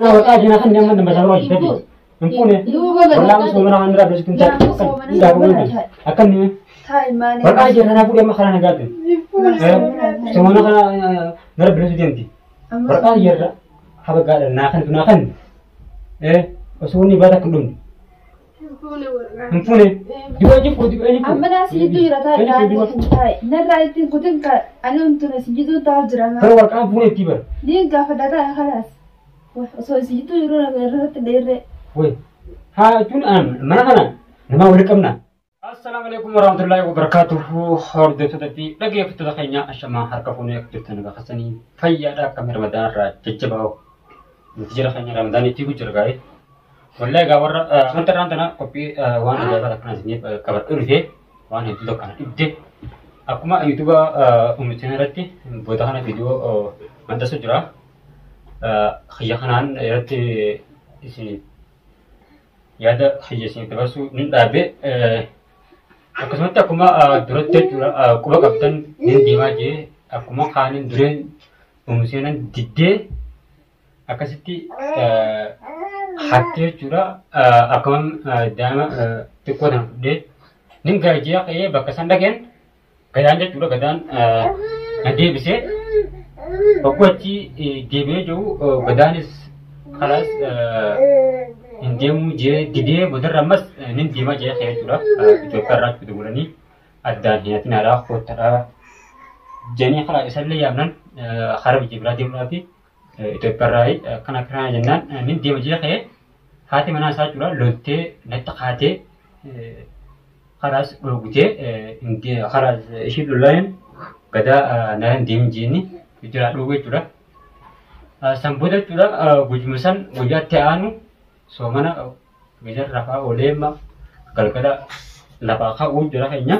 Warqaa jina kan nama nama sabra hojii hin fuune. Walaa soomana kan irraa beeksitu hin taate. Akkam ni warqaa jina kana fuudhee amma karaa nagaatiin. Soomana kana nara bilisuu deemti. Warqaa jirra habagaadha naa kan naa kan osoo inni baata kan dhumne. Hin fuune. Dibaa jifu dibaa jifu. Amma naa si jidduu jira taa'e taa'e narraa ittiin kutin ka ani untuna si jidduu taa'u jira. Bara warqaan fuune itti bara. Niin gaafadha taa'e kalaas. Osoo si jidduu jiru nama irratti dheerree. Wai haa jechuun mana kana nama wali qabna. Assalaamu alaikum warahmatullahi wabarakatuhu. Hordoftoota fi dhaggeeffattoota keenya ashamaa harka fuunee akka jirtan gaafasanii fayyaadha akkami Ramadaan irraa jajjabaa'u. Nuti jira keenya Ramadaan itti jira gaa'e. Wallahi egaa warra wanta irraan tana qophii waan ajaa'ibaa akkana isiniif qabadhee dhufee waan hedduu tokko kana dhibde. Akkuma yuutuuba uummatiin irratti booda kana viidiyoo maxxansu jira. Kiyya kanaan irratti isiniif yaada kiyya isiniif dabarsuu nin dhaabe. Akkasumatti akkuma duratti jechuudha quba qabdan nin deemaa jee akkuma kaaniin dureen uumseenan diddee akkasitti hattee jechuudha akkuma daa'ima xiqqoo tana fudhee nin gara jee ka'ee bakka san dhaqeen gadaan jechuudha gadaan na deebisee hogguu achi deebi'ee jiru gadaanis kalaas hin deemuu jee didee boodarra ammas nin deemaa jee ka'ee jechuudha Itoophiyaa irraa jechuudha godhanii addaan hin hatinaadhaa koottadhaa jedhanii karaa isallee yaamnan karaa biyya biraa deemuudhaaf Itoophiyaa irraa akkana akkana jennaan nin deema jee ka'ee haati manaa isaa jechuudha loltee natti kaatee karaas dhoogutee karaas ishii lollaan gadaa na hin deemin jeeni jira dhoogu jechuudha. San booda jechuudha guyyuma san guyyaatti aanu soomana guyyaa rafaa ooleema galgala lafaa ka'uu jira keenya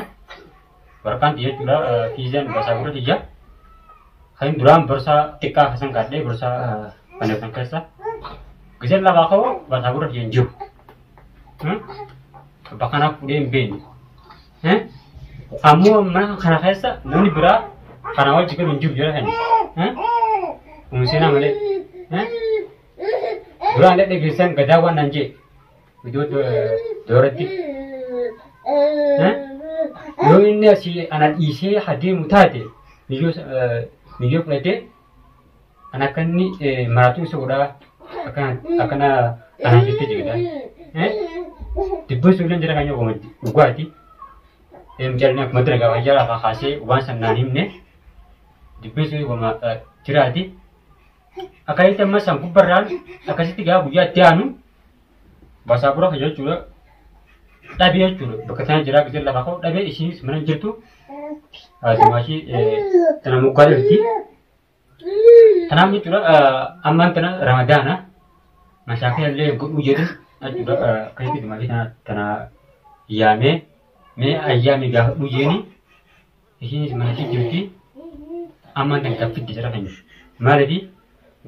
warqaan tiyya jechuudha fiizaan basaa gurra tiyya. Kan duraan borsaa xiqqaa kasan kaadhee borsaa kana kan keessa gizeen lafaa ka'u basaa gurra tiyya hin jiru. Bakka kanaaf fuudhee hin beekne. Ammoo mana kana keessa namni biraa kana wajji galu hin jiru jira keenya. Uumseenaa malee. Duraan illee dhageessan gadaa waan naan jee. Iddoo dooratti. Yoo inni asii ana dhiisee adeemu taate miyyoo fudhatee ana akka inni maratuu isa godhaa akkana anaan jettee jigdaan. Dubbiin sun illee jira kan yoo dhugaati. Mucaan akkuma dalagaa wayyaa lafaa kaasee waan san naan himne dubbiin sun wama jiraati. Akkasitti amma san gubbarraan akkasitti gaa guyyaa itti aanu basaa bura jechuudha. Dhabee jechuudha. Bakka sana jiraa gisee lafaa ka'u dhabee ishiinis mana jirtu. Haasuma ishii tana moggaa jirti. Kanaaf jechuudha ammaan tana Ramadaana mashaakila illee godhuu jedhu jechuudha akkasitti dumaatii tana yaamee mee ayyaami gaafadhuu jeeni ishiinis mana ishii jirti. Ammaan tana kan fidde jira keenya. Maaliif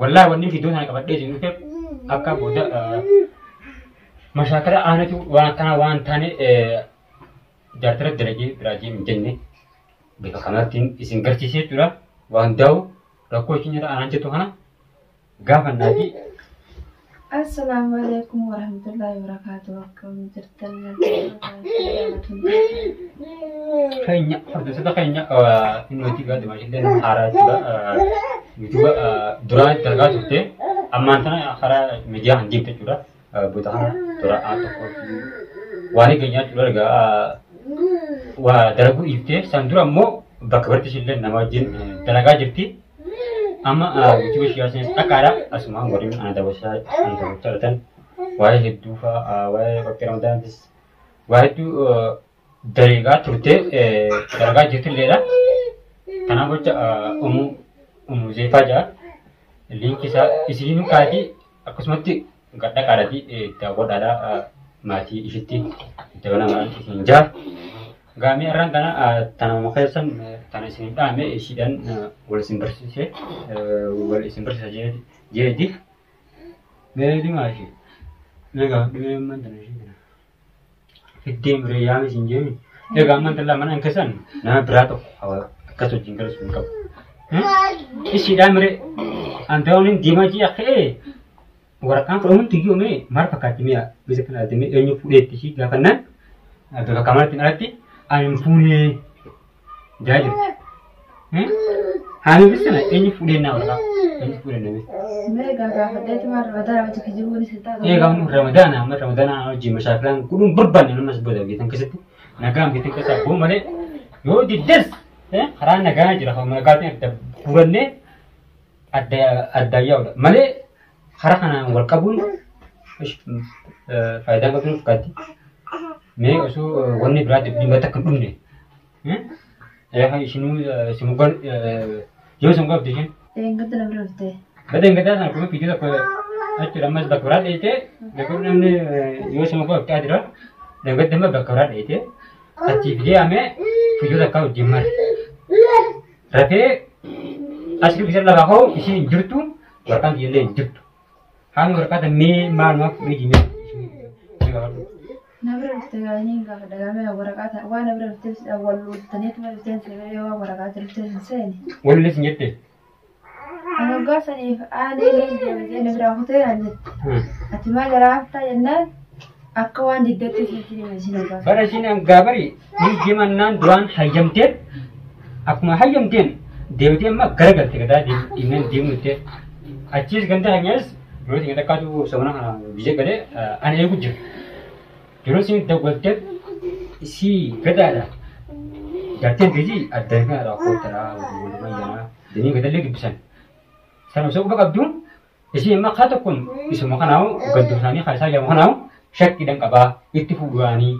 wallaahi wanni fidoo sana qabadhee isin dhufeef akka booda mashaakila aanatu waan akkanaa waan taane jaartira dalagee biraa jee hin jenne bifa kanaatiin isin garsiisee jechuudha. Waan daa'u rakkoo ishiin irra aanaan jettu kana gaafannaati. Assalaamu alaikum warahmatullahi wabarakatuh. Akkam jirtan? Keenya hordoftoota keenya inni gaa dimaashillee haaraa jechuudha. Yuutuuba duraan dalagaa turte ammaan tana karaa miidiyaa kan deemte jechuudha. Booda kana dura tokko waan eegeenyaa jechuudha egaa waa dalaguu dhiiftee san dura immoo bakka barti ishillee nama wajjin dalagaa jirti. Amma yuutuuba ishee asinis dhaqaadha. Asumaan warreen ana daawwachaa jirtan waa'ee hedduu fa'aa waa'ee qophii Ramadaantis waa hedduu dalagaa turte dalagaa jirtilleedha. Kanaaf jecha umu zeefaa jira. Liinki isaa isin kaatii akkasumatti gadhaqaadhaati daawwadhaadha maatii ishitti dabalamaan isin jaa. Gaamee irraan kana tanuma keessan tana isin dhaame ishiidhaan wal isin barsiise wal isin barsiisa jeeti. Mee dimaa ishee. Egaa dhimee ammaan tana ishee kana. Fiddee miree yaame isin jeemi. Egaa ammaan tana mana keessan nama biraa tokko akkas wajjin galu sun qabu. Ishiidhaan miree antaa'uun diimaa jee akka ee. Waraqaan fudhamuun tiyyuu mee maal fakkaatti mi'a bisa kana argame eenyu fuudheetti ishii gaafannaan bifa kaameraatiin alatti ani hin fuunee jaa jirti. Haami bisa eenyu fuudhee naa waraqaa eenyu fuudhee namni. Mee gaafadheetu maal Ramadaana wajji kijibuun isin taatu. Ee gaafnu Ramadaana amma Ramadaana hojii mashaakilaan godhuun barbaanne namas booda biyya keessatti nagaan biyya keessaa boo malee yoo diddes karaa nagaa jira kan nagaatiin adda furannee adda addaan yaa'udha malee karaa kanaan wal qabuun faayidaa qabdu nuuf fakkaatti. Mee osoo wanni biraa dhimma takka hin dhumne ishinuu simugan yoo simugan qabdi isheen. Eeggadda na bira dhuftee. Bada engadaa sana kuma fiidiyoo tokko jechuudha ammas bakka biraa dheeyitee garuu namni yoo simugan qabdi jira dangadda amma bakka biraa dheeyitee achii fidee amee fiidiyoo takka wajjin mare. Rafee asii bisa lafaa hoo ishiin hin jirtu waraqaan kiyyallee hin jirtu. Haala waraqaa mee maalumaaf fuudhee jimee. Na bira dhuftee gaanii gaafa dhagamee waraqaa waan na bira dhuftee wal loltaniitu dhufteen seene waan waraqaa dhuftee hin seene. Walillee sin jette. Ani waggaa saniif aanee deemtee na biraa kutee naan jette. Ati maal garaa haftaa jennaan akka waan diddatti sitti hime isin waggaa. Bara ishiin gaabari ni deemannaan duraan hayyamteen akkuma hayyamteen deemtee amma garagalte gadaa deemneen deemnutte achiis ganda hanyas yeroo isin takkaatu sabona kana biyya galee ani eegu jira. Yeroo isin dawwaltee isii gadaadha. Galteen biyyi adda kanadha kootaraa walumaa yanaa danii gadallee dubbisan. Sana osoo quba qabdu isii amma kaa tokkoon isuma kanaawu gadduu isaanii kaa isaa jedhamu kanaawu shakkiidhaan qabaa itti fuudhaanii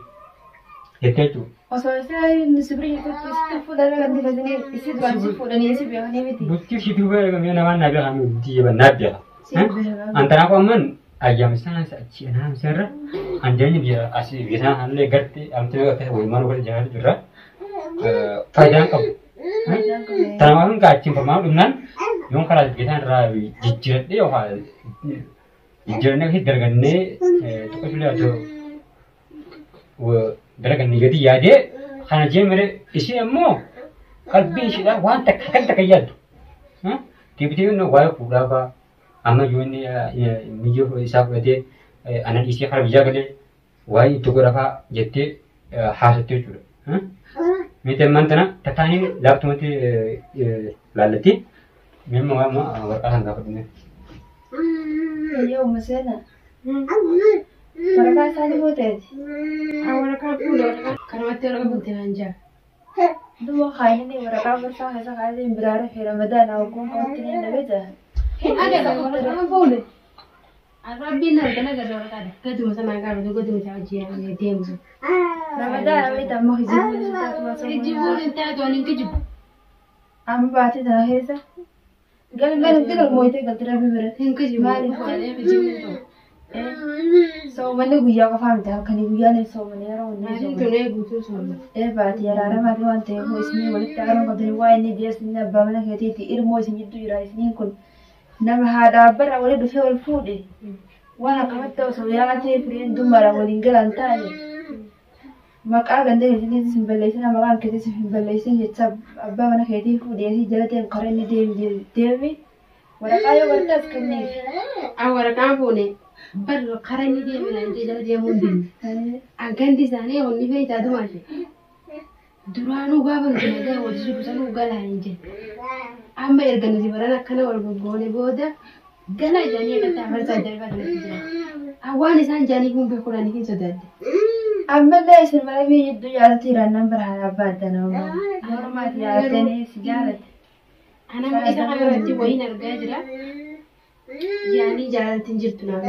jettee jechuudha. Osoo isin sibiri jirtutti isitti fuudhanii kan dibatanii isi duraan si fuudhanii isi beekanii miti. Bultii ishii duuba eegamee namaan naa beekaa bultii jeban naa beekaa. Si beekaa. Antanaa qo'amman ayyaamsaan achi anaamsarra anjeenyi biyya asii biyya sana hallee garte amtee akka walumaan wal jaalatu jirra. Faayidaan qabu. Tanamaa kun achiin formaa dhumnaan yoon karaa biyya sana irraa jijjiiradhee yookaan jijjiirannee akkasitti dalagannee tokko illee haa ta'u dalagannee gadi yaadee kana jee malee ishee immoo qalbii isheedhaan waan takka kan takka yaaddu. Deebitee yoo waa'ee fuudhaa fa'aa amma yoo inni miyyoo isaa fudhatee ana dhiisee karaa biyyaa galee waa'ee itti godha fa'aa jettee haasatte jechuudha. Miti ammaan tana tataanii laaftumatti laallatti miimma waa amma waraqaa kan gaafadhu. Yoo maseena. Waraqaa isaanii fuuteeti. Waraqaa fuula waraqaa kanumatti waraqaa bulte naan jaa. Duuba kaayinni waraqaa barsaa keessa kaayinni biraa rafee Ramadaana waggoon kootti ni dhabe. Agarra waraqaa fuule. Rabbiin argana agarra waraqaadha. Gaduma sanaan gaafatu gaduma isaa hojii deemsu. Ramadaana beektaa ammoo hijibuun hin taatu. Hijibuun hin taatu ani hin kijibu. Amma baatee tana keessa galgal galmooyitee galte rabbi bira. Hin kijibu. Maaliif? Hijibuun hin ta'u. Soomanii guyyaa qofaa miti halkanii guyyaan hin soomanii yeroo hundi Maatiin soomanii. tunee guutuu sooma. Ee baatee araara waan ta'eef isinii walitti aaroon qabdanii waa inni jeessu inni abbaa mana keetiiti ilmoo isin jidduu jira isiniin kun nama haadha abbarraa walii dhufee wal fuudhe waan akkamatti osoo yaatee firiin dummara waliin galan taane maqaa ganda keessaniitis hin balleessin maqaan keetis hin balleessin jecha abbaa mana keetii fuudhee jala deemu karaa inni deemi deemi waraqaa yoo waraqaas kenneef. Waraqaan fuune bar karaa inni deeme naan jee jala deemuu hin dinne. Gandi isaanii onni fe'itaa dumaashe. Duraanuu gaafa nuti nagaa wal jiru sanuu galaa hin jenne. Amma erga nuti baran akkana wal goggoone booda galaa jedhanii akkatti afarsaa darbaa kanatti jira. Waan isaan jedhanii kun beeku dhaan hin sodaadde. Ammallee isin mara biyya jidduu jaalatti hirannaan bara haadha abbaa adda nama. Mormaati jaalattanii si jaalatte. Anama isa kana irratti wayiin argaa jira. Yaanii jaalaltiin jirtu naaf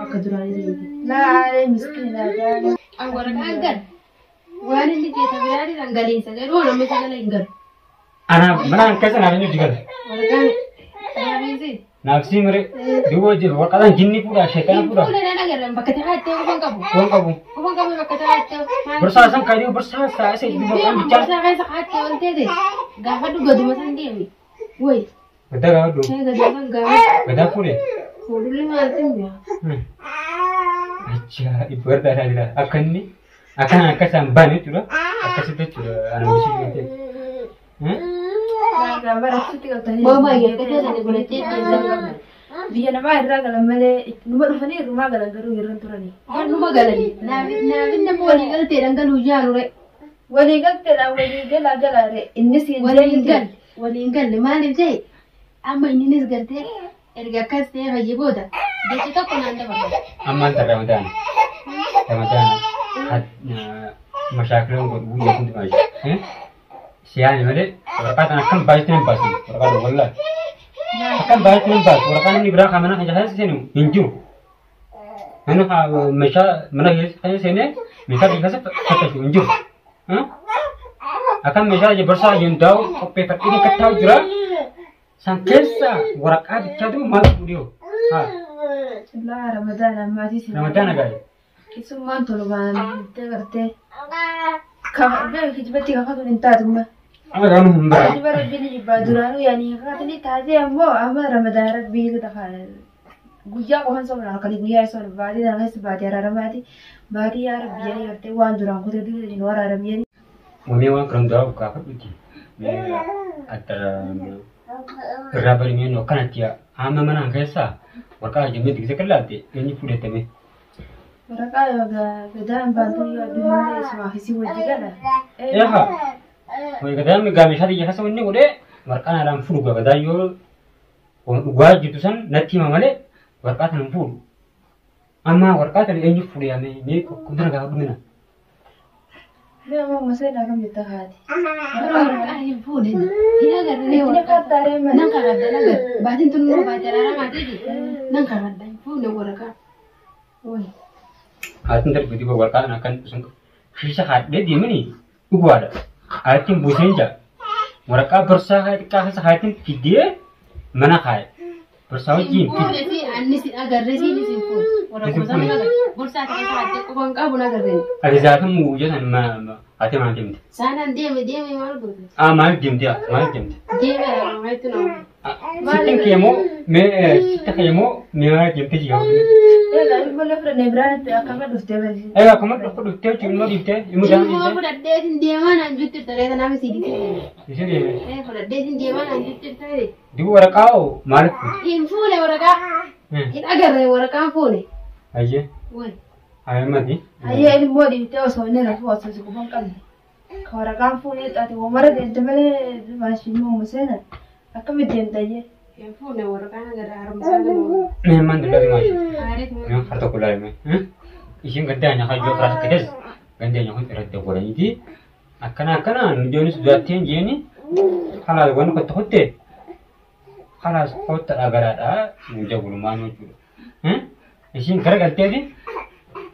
akka duraanii jirti. Laalee miskiina jaalala. Waraqaan gal waan inni jeeta biraan dhangaleessa garuu nama isa gala hin galu. Anaaf manaan keessa naaf eenyu jigala. Waraqaan naafisi. Naaf sii mire duuba jiru waraqaan jinni fuudhaa sheekana fuudhaa. Fuula naan agarran bakka taa'attee qofan qabu. Waan qabu. Qofan qabu bakka taa'attee. Borsaa san kaayuu borsaa isaa isa itti waraqaan bichaa. Borsaa keessa kaa'attee ol teete gaafa dhugaduma san deemi. Wayi. Gadaa gaafadhu. Gaduma san gaafa. Gadaa fuudhee. Fuudhulli maaltu hin beeku. Ajaa'ib warra isaa jira. Akka inni akkanaan akka isaan baane jechuudha. Akkasitti jechuudha. Ana misii jechuudha. Bara achitti galtanii. Boo baay'ee akka ta'e godhattee deemsa. Biyya namaa irraa galan malee numa dhufanii irrumaa galan garuu irran turanii. Bar numa galanii. Naafin nama walii galteedhaan galuu jaanure. Walii galteedhaan walii galaa galaare innis hin Waliin galle. Waliin galle maaliif ta'e amma inninis galtee erga akkas ta'ee fayyee booda jecha tokko naan dabarfate. Ammaan tan Ramadaana. Ramadaana. Mashaakiloon godhu guyyaa hundi maal? Siyaani malee waraqaa tan akkam baay'eetti hin baasu. Waraqaa tan wallaahi. Akkam baay'eetti hin baasu. Waraqaan inni biraa kan mana keessa seenu hin jiru. Mana meeshaa mana keessa seenee meeshaa keessa fattashu hin jiru. Akkam meeshaa barsaa hin daa'u qopheeffadhee kan taa'u jira. San keessa waraqaa bichaatu maal fuudhee? Haa. Laa Ramadaana ammaatii si. Ramadaana gaarii. Isummaan tolumaan gartee. Kijibatti kakatuun hin taatu. Amma gaanu hin bara. Kijiba rabbiin jibbaa duraanuu yaanii kakatanii taatee ammoo amma Ramadaan rabbii lafa guyyaa qofan soomna halkanii guyyaa soomna baatii sana keessa baatii araaramaati baatii yaa rabbi jedhanii gartee waan duraan kutee durii nu araaram jedhanii. Wamee waan kan hundaa'u gaafadhuti. Adda irraa barimeen akkanatti amma mana keessaa waraqaa jennee digdee kan laatte eenyu fudhatame. Waraqaa gadaan baantuu yoo addunyaa isumaaf isii wajji gala. Eeha. Wayi gadaan gaameshaa xiyya keessa wanni godhee waraqaan aadaan fuudhu gadaa yoo dhugaa jirtu san natti hima malee waraqaa sana hin fuudhu. Amma waraqaa sana eenyu fuudhe yaamee mee kuntana gaafadhu mina. Mee ammoo maseenaa kam jetta haati? Waraqaa hin fuudhe. Hin agarree Inni waraqaa. kattaaree Nan mana. kakadda nan agarra. Baatiin tun nuu baatii araaramaatiiti. Nan kakadda hin fuudhe waraqaa. Wayi. Haatiin darbe duuba waraqaa sana akkan sun shiisha haadhee deemanii dhugaadha. Haatiin buuseen jira. Waraqaa barsaa xiqqaa keessa haatiin fidee mana kaaye. Barsaa wajjin Hin fuudhe si anni si agarree si hin fuudhe. Waraqaa sana agarre. Borsaa keessa hattee quban qabu na agarree. Ati zaatin guyyaa san ati maal deemte? Saanaan deeme deeme maal goote? Ah maal deemte maal deemte? Deeme araaramaatti na oolu. Sittin keemoo mee sitti keemoo mee maal deemte jira? Egaa ilmoo lafa fudhannee biraan akkama dhuftee bari. Egaa akkuma dhuftee ilmoo dhiiftee ilmoo daan Ilmoo dhiiftee. fudhadheetiin deemaa naan jettu taree tanaaf si dhiisee. Ishee deeme. Fudhadheetiin deemaa naan jettu taree. Duuba waraqaa hoo maaliif fuute? Hin fuune waraqaa. Hin agarree waraqaan fuune. Ayyee. Wayi. Ayyee Hayyee ilmoo dhiiftee osoo inni rafuu osoo si quban qabne. Ka waraqaan fuunee xaate wamara deemte malee maashinii museena akkamitti deemta ayyee. Hin fuune waraqaan agarra haaromsaa kana. Mee maan dallaa maali? Aareet Mee har tokko ilaalame. Isheen gaddaa nyaata iyyoo karaa sakkates gaddaa nyaata irratti godhaniiti. Akkana akkana miidiyoonis duratteen jeeni halaas waan tokko tokkotte halaas kotta dhagaraadha nuja gulumaan jechuudha. Isheen gara galteeti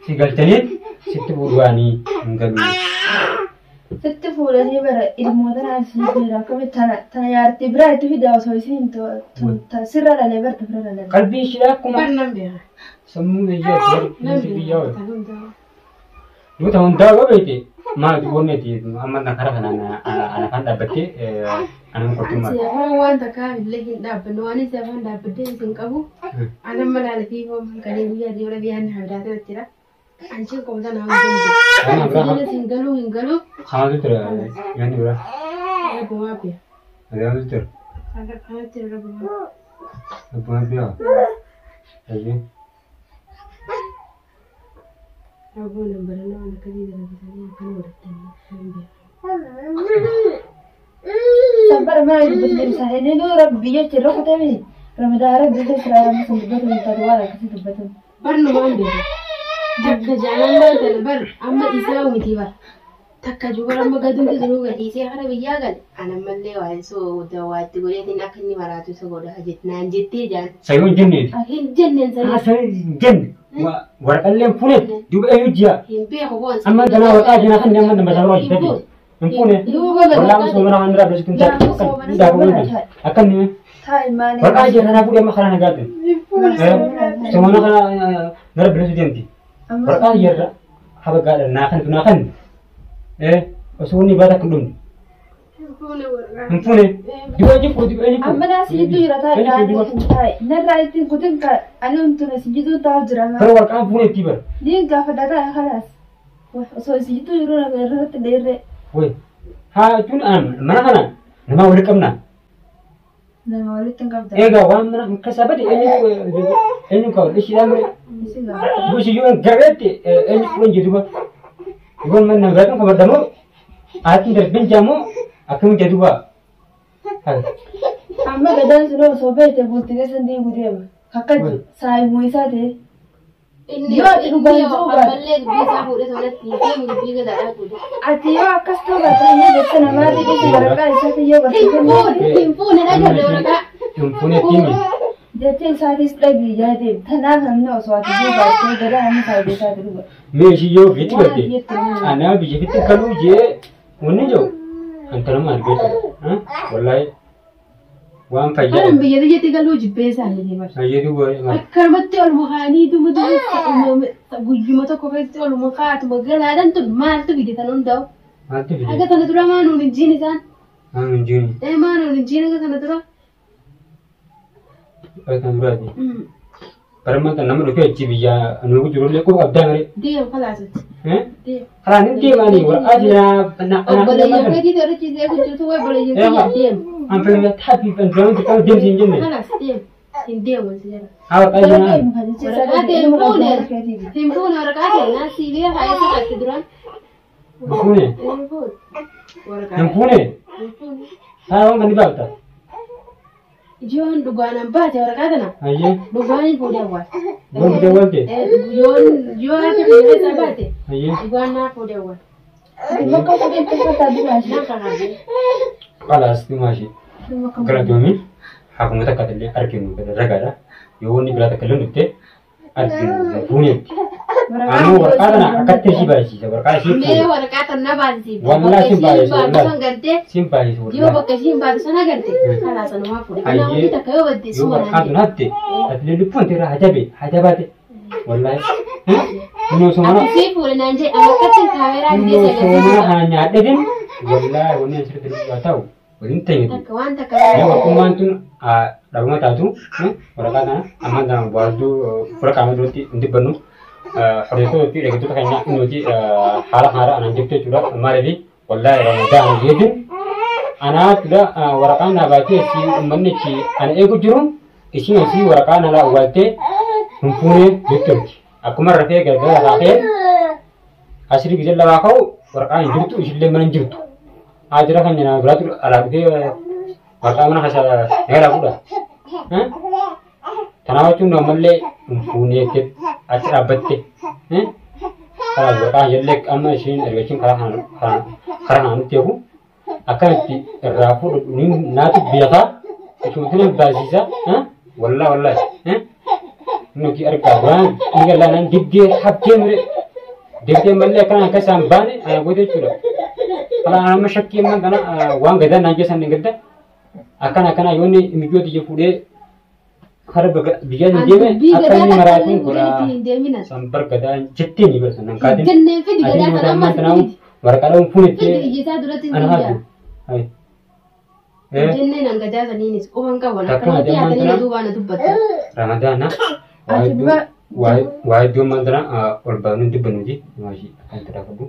si galtanii sitti bu'uuraanii hin galu. Sitti fuudhanii bara ilmoota naan si jira akkamitti tana yaartee biraa itti fidaa osoo isiin sirra dhalee barta bira dhalee. Qalbii isheedhaa akkuma Bar nan beeka. sammuu biyyaa Nan biyyaa beeka. Hundaa. Duuta hundaa yoo beekte maal wanni amma karaa kanaan ana kan dhaabbattee ana qortummaa. Si afaan waan takkaa illee hin dhaabbannu waan si afaan dhaabbadde isin qabu. Anan malaala fi hooma kan guyyaa deemra biyyaan habdaatee jira. Anchiin qoomsa naa Waan biraa hojjetu. Hin galuu hin galuu. Hamatu tura yaanni biraa. Rabbumaa biya. Hamatu tura. Kanatti rabbumaa. Rabbumaa biyaa. Ayyee. Rabbuun hin barannoo waan akkasii dalagatanii akkana godhatanii hin beeku. Sabbara mana dubbatu isaa inni nuu rabbi biyya jirra kutame Ramadaan rabbi biyya jira rabbi sun dubbatu hin taatu waan akkasii dubbatu. Barnumaan beeku. Takka jaalan baatan bar amma isaa miti bar. Takka jubar amma gaduun isinuu gadhiisee hara biyyaa gale. Ana mallee waan soo dawaatti godheetiin akka inni maraatu isa godha naan jettee jaan. Sayyoo hin jenneeti. Hin jenneen Haa sana. sayyoo hin jenne. Waraqallee fuune duuba eenyu ji'a. Hin beeku boon. Amma ganaa waraqaa jenaa kan amma nama sababa hojjetate. Hin fuune. Duuba Wallaan soomana kan irraa beeksisu hin taatu. Hin daakuu akka inni Taa'i maali? waraqaa jira kanaa fuudhee amma karaa nagaatiin. Soomana kana gara bineensuu deemti. Waraqaa jirra haba gaadha naa kan naa kan. Osoo inni baata kan dhumne. Hin fuune. Duuba eenyu fuudhu duuba eenyu fuudhu. Amma naa si jidduu jira taa'i taa'i narraa ittiin kutin ka ani untuna si jidduu taa'u jira Bara waraqaan fuune itti bara. Niin gaafadha taa'i kalaas osoo si jidduu jiru irratti dheerree. Wai haa jechuun mana kana namaa wali qabna. Nama walitti hin qabdan. Egaa waan mana keessa bade eenyu qabu ishiidhaan mire. Isi gaafata. Bushi yoo gareetti eenyu fuudhan jedhuba. Yoo mana nama biraatu kabadamoo aatiin darbin jaamoo akkamiin jedhuba. Amma gadaan sun osoo beekte bultii keessa deemu deema. Akkatti saayimuu isaa ta'e. Inni Yoo ati dhugaan inni ta'uu baate. ammallee dubbii isaa fuudhee sanatti hin deemu dubbii gadaadhaa fuudhe. Ati yoo akkas ta'uu baate inni jecha namaatti dhiisi waraqaa isaatti yoo Hin barsiifame fuune hin fuune dhagarre waraqaa. Hin fuunetti himi. Jecha isaatis dhagii jaatee tanaaf namni osoo ati yoo baattee gadaa namni saayidee isaati dhuga. Mee ishii yoo ofiitti Waan galte jettu maali? anaa biyya fitti kaluu jee wanni jiru anta nama argee jira. Wallaahi waan fayyaa. Kanan biyya biyyatti galuu jibbee isaanii bara. Fayyaduu maal? Akkanumatti oluma kaanii duma duma guyyuma tokko keessatti oluma kaatuma galaadhaan tun maaltu fide tan hundaa'u. Maaltu fide? Akka tana dura maa nuun hin jiin isaan. Maan hin jiini. Ee maa nuun hin jiin akka tana dura. Akka kan duraati. Barummaan nama dhufee achi biyya nuugu jirullee quba qabdaa mire. Deem kalaasatti. Deem. Karaan hin deemaanii waraqaa jiraa. Obboleeyyan keetii to'achiisee gujjuutu obboleeyyan kiyya deem. An fedhe taafii kan duraan xiqqaa deemsi hin jenne. Kalaas deem. Hin deemu si jala. Haa waraqaa jiraa. Waraqaa ta'e hin fuune. Hin fuune waraqaa ta'e naa siibee haayisa qabdi duraan. Hin fuune. Hin fuune. Waraqaa. Hin fuune. Hin fuune. Haa waan kan ni baafta. Ijoon dhugaan baate waraqaa tana. Hayyee. Dhugaan hin fuudhee awwaal. Waan fidee walte. Yoon yoo harka biyya keessaa baate Hayyee. dhugaan naa fuudhee awwaal. Bakka kophee uffataa duraa Naan kan argee. Khalaas maashii. Galatoomi haakuma takka illee arginu ragaadha. Yoo wanni biraa takka illee dhufte arginu fuunetti. Ammoo waraqaa kana akkatti ishii baay'isiisa. Waraqaa ishii Mee fuune. waraqaa tana na baasisiif. Wallaahi sin baay'isa, Bakka wallaahi. san galtee Siin baay'isa yoo wallaahi. bakka ishiin baatu sana galte kalaa sanumaa fuudhe. Kanaaf Hayyee. wanti takka yoo badde Yoo suma waraqaa naan tun hatte atilee lubbuun teerraa hajabe hajabaate. Wallaahi. Inni osoo mana Ati sii fuudhe naan jedhe amma akkatti kaameraa inni fidee osoo mana sagalsiisa. kana nyaadhetin wallaahi wanni asirratti dhugaa ta'u waliin ta'e. Takka waan takka Mee warqummaan tun dhabama taatu waraqaa kana ammaan tana baasduu fuula qaama duratti hin dubbannu. Hordoftoota fi dhaggeeffattoota keenya nuti haala haaraa anaan jirtu jechuudha. Maaliif wallaahi ramadaan jeetin anaa jechuudha waraqaa naa baatee si uummanni achi ana eegu jiru isin asii waraqaa na awwaaltee hin fuune jettuuti. Akkuma rafee galgala kaatee asirri gizee lafaa ka'u waraqaan hin jirtu ishillee mana hin jirtu. Haajira kan nama biraatu alaa dhufee waraqaa mana keessa nagara fuudha. Kanaaf jechuun ammallee hin fuunee achi dhaabbatte. Karaa waraqaa jallee amma ishiin erga ishiin karaa kanaan nutti eegu akkanatti irraa fuudhu naatu beekaa ishuma baasisa wallaa wallaa nuti argaa duraan ni gallaanaan diddee habtee mire diddee mallee akkana akka isaan baane ana goota jechuudha. Karaa amma shakkii amman kana waan gadaa naan keessan hin gadda akkana akkana yoo inni mijoota ija fuudhee kara biyya hin deeme akka inni maraatuun godhaa hin deemina. sanbar gadaa jettee ni barsan nan kaatin. Jennee fidi Ati gadaa nuti kana ammaan ammas tanaawu fidi. waraqaa dhabuun fuunettee Fidi ijjisaa duratti ana hin haatu. Hai. Jennee nan gadaa saniinis quban qaban Takka akkanumatti ammaan yaadanii tana duubaan na dubbatta. Ramadaana Ati dura waa iddoo ammaan tana ol baafnee dubbannuti maashii akkan itti raafadhu.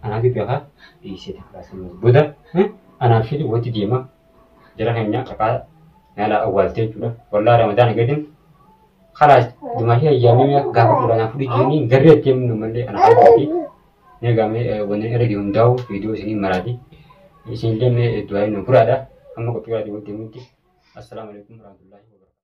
Anaatu beekaa dhiisee karaa booda anaaf isheetu walitti deema. Jara keenya qaqaa nyaala awwaaltee jechuudha. Wallaa Ramadaana gadin khalaas dumaashii ayyaamee gaafa fuudhanaa fudhi jennee garee itti himnu malee ana haati. Mee gaamee wanni irra deemu hundaa'u viidiyoo isinii maraati. Isin illee mee du'aa nu guraadha. Amma qophii biraatiin walitti deemuutti. Assalaamu alaikum warahmatullahi.